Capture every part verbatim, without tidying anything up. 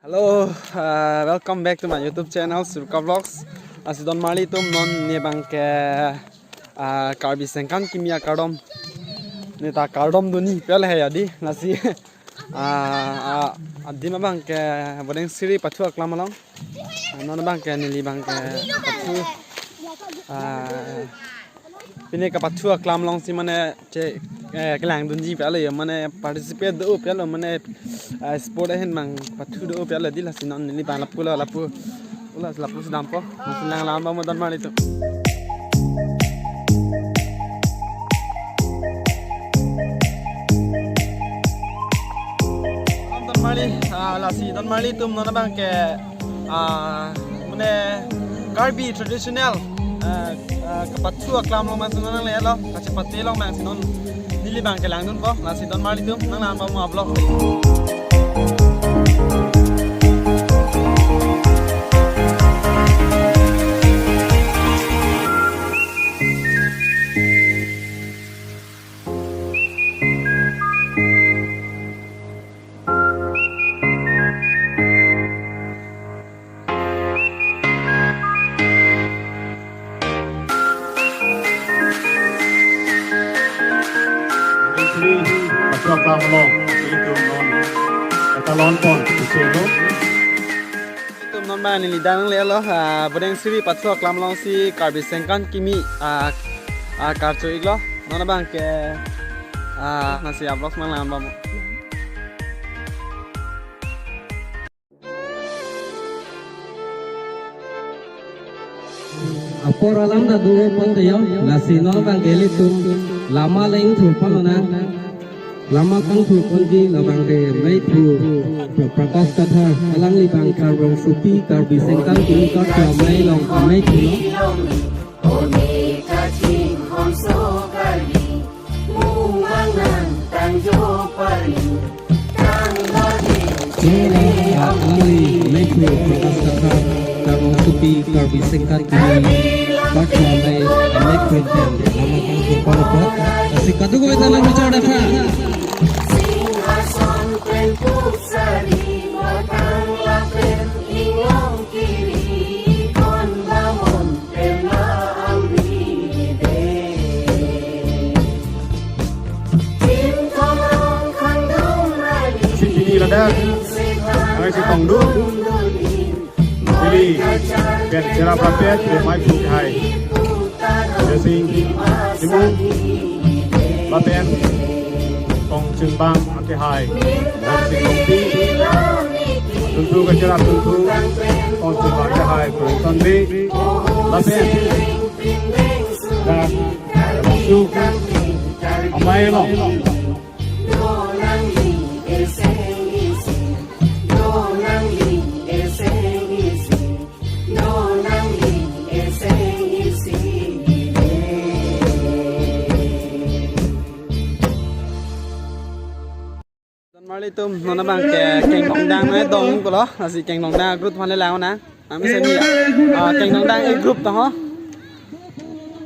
Hello, uh, welcome back to my YouTube channel, Surka Vlogs. Lasi don marli atum, non ne abang ke, uh, Karbi Sengkan Kimi akardom. Ne ta kardom dunji pu le he adi. Lasi, uh, uh, adim abang ke Bodengsiri Pathu aklam along. Uh, non abang ke neli abang ke Pathu, uh, pini ke Pathu aklam alongsi mane che, eh, kelang dunji pu le, mane participate do pu le, mane, eh, sport ahin abang Pathu do pu le di. Lasi non neli abang lapu lo, lapu. Ula lapusi dampo. Lasi nanglang-an bom don marli atum. Don marli, ah, lasi don marli atum, non abang ke, ah, mane Karbi traditional, ah, ah, kepathu aklam along abang si non nanglelo, kachepate along abang si non neli abang kelang dunpo. Lasi don marli atum, nanglang-an bom ma vlog. Pathu aklam along, ilitum non, eta longpon, kuseno. Itum non abang neli dan nanglelo, ah, Bodengsiri Pathu aklam alongsi Karbi Sengkan Kimi, ah, ah, karcho iklo. Non abang ke, ah, lasi a vlogs nanglang-an bom. Apor alam ta do pon te yo, lasi non abang ke ilitum lama le ingthur pon lonang. Lama kangthur ponji labang ke meiphu Prakash Kathar, alangli abang Karbi Rongsopi, Karbi Sengkan Kimi karcho amei along ameiphu lo. Chere, ah, alangli meiphu Prakash Kathar, Karbi Rongsopi, Karbi Sengkan Kimi karcho amei, ameiphu pen lama kangthur pon apot. Lasi kadokave ta nangkechor dakha. Sipini ladak, ngai si tongdu. Ili, pen cherap rapet, pen meiphu kehai Desing Timung, lapen Kong Chinbang akehai Mohan Sing Rongpi, tuntu kacherap tuntu Kong Chinbang akehai Kong Tonbi, lapen dak su amei lo. Don marli atum, non abang ke kengdongdang ne dong pulo, lasi kengdongdang group aphan le lang nang. Nang mesen ni, ah, kengdongdang a group ta ho.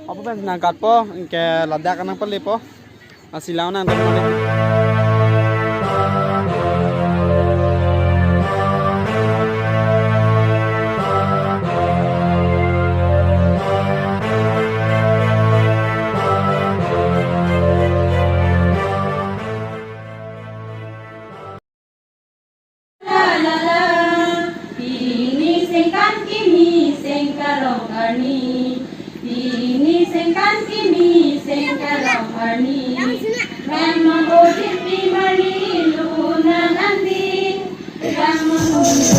Apo pen nangkatpo, ke ladak nangpalepo. Lasi lang nang teman. Pini Sengkan Kimi Sengkarong arni. Pini Sengkan Kimi Sengkarong arni. Rama Odin Pimari Luna Nandi. Rama Odin.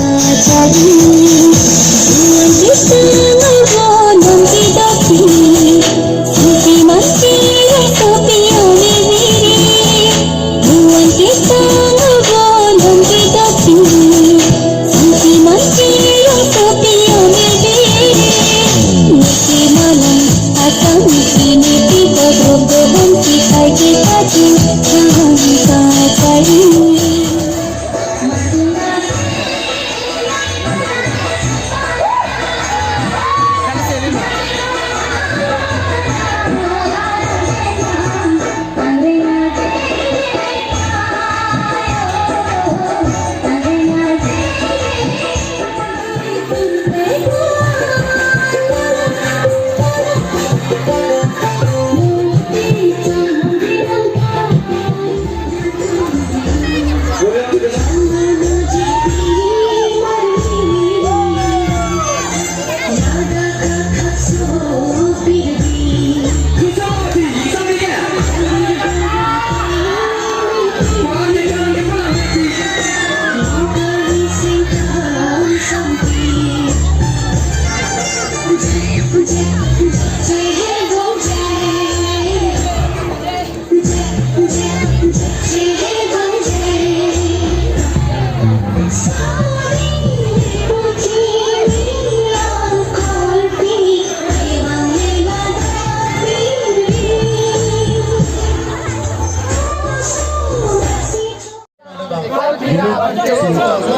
Sinta so, sinta so,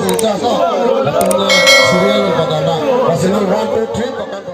sinta so. Latum serial pada na. Masih one, two, three, pakan.